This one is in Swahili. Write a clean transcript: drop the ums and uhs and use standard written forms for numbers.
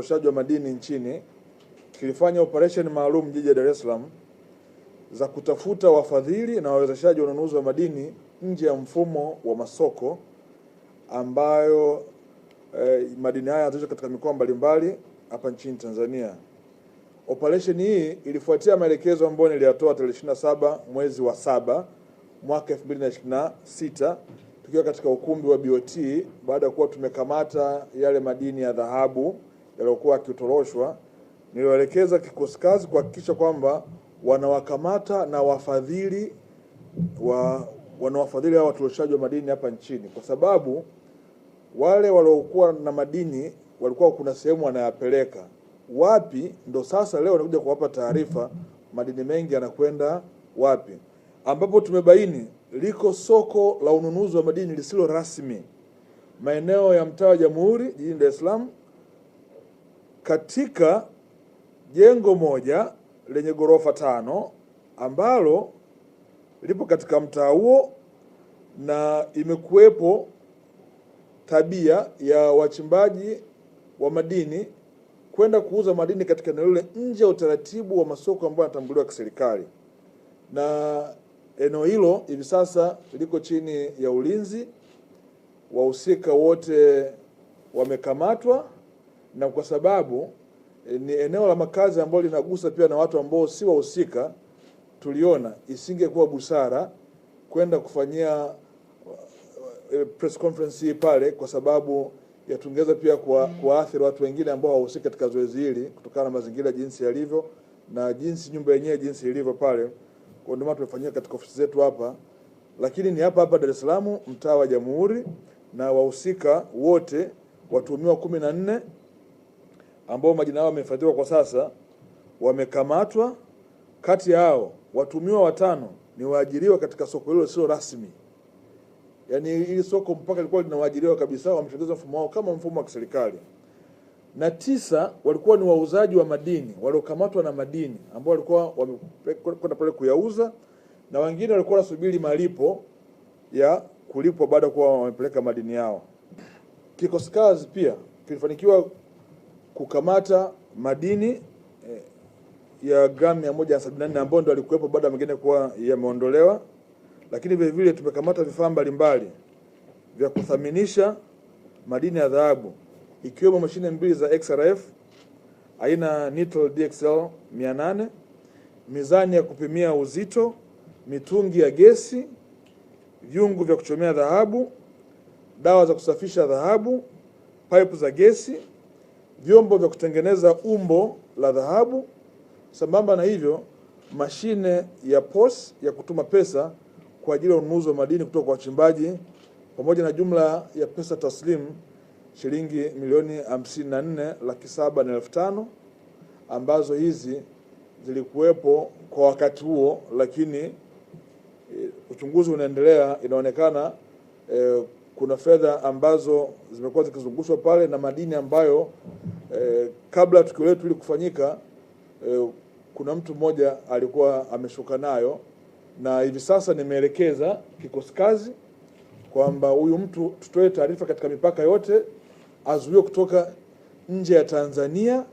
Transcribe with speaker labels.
Speaker 1: utoroshaji wa madini nchini kilifanya operation maalum jiji la Dar es Salaam za kutafuta wafadhili na wawezeshaji wa ununuzi wa madini nje ya mfumo wa masoko ambayo madini haya yanatoshwa katika mikoa mbalimbali hapa nchini Tanzania. Operation hii ilifuatia maelekezo ambayo niliyatoa tarehe 27 mwezi wa 7 mwaka 2026 tukiwa katika ukumbi wa BOT baada ya kuwa tumekamata yale madini ya dhahabu yaliyokuwa yakitoroshwa. Niliwaelekeza kikosi kazi kuhakikisha kwamba wanawakamata na wafadhili wa wanawafadhili hao watoroshaji wa madini hapa nchini, kwa sababu wale waliokuwa na madini walikuwa kuna sehemu wanayapeleka wapi, ndo sasa leo nakuja kuwapa taarifa madini mengi yanakwenda wapi, ambapo tumebaini liko soko la ununuzi wa madini lisilo rasmi maeneo ya mtaa wa Jamhuri jijini Dar es Salaam katika jengo moja lenye ghorofa 5 ambalo lipo katika mtaa huo, na imekuwepo tabia ya wachimbaji wa madini kwenda kuuza madini katika eneo lile nje ya utaratibu wa masoko ambayo yanatambuliwa kiserikali, na eneo hilo hivi sasa liko chini ya ulinzi. Wahusika wote wamekamatwa, na kwa sababu ni eneo la makazi ambalo linagusa pia na watu ambao si wahusika, tuliona isingekuwa busara kwenda kufanyia press conference hii pale, kwa sababu yatungeweza pia kuwaathiri watu wengine ambao hawahusiki katika zoezi hili kutokana na mazingira jinsi yalivyo na jinsi nyumba yenyewe jinsi ilivyo pale. Kwa ndio maana tumefanyia katika ofisi zetu hapa, lakini ni hapa hapa Dar es Salaam, mtaa wa Jamhuri, na wahusika wote watuhumiwa 14 ambao majina yao yamehifadhiwa kwa sasa wamekamatwa. Kati yao watuhumiwa 5 ni waajiriwa katika soko hilo sio rasmi. Yaani hili soko mpaka lilikuwa linawaajiriwa kabisa, wametengeza mfumo wao kama mfumo wa kiserikali. Na 9 walikuwa ni wauzaji wa madini waliokamatwa na madini ambao walikuwa wamekwenda pale kuyauza, na wengine walikuwa wanasubiri malipo ya kulipwa baada ya kuwa wamepeleka madini yao. Kikosi kazi pia kilifanikiwa kukamata madini ya gramu 174 ambayo ndio yalikuwepo baada ya mengine kuwa yameondolewa. Lakini vile vile tumekamata vifaa mbalimbali vya kuthaminisha madini ya dhahabu ikiwemo mashine 2 za XRF aina Nitol DXL 800, mizani ya kupimia uzito, mitungi ya gesi, vyungu vya kuchomea dhahabu, dawa za kusafisha dhahabu, pipe za gesi, vyombo vya kutengeneza umbo la dhahabu. Sambamba na hivyo, mashine ya POS ya kutuma pesa kwa ajili ya ununuzi wa madini kutoka kwa wachimbaji, pamoja na jumla ya pesa taslimu shilingi milioni 54,705,000 ambazo hizi zilikuwepo kwa wakati huo, lakini uchunguzi unaendelea. Inaonekana kuna fedha ambazo zimekuwa zikizungushwa pale na madini ambayo kabla tukio letu ili kufanyika, kuna mtu mmoja alikuwa ameshuka nayo, na hivi sasa nimeelekeza kikosi kazi kwamba huyu mtu tutoe taarifa katika mipaka yote, azuiwe kutoka nje ya Tanzania.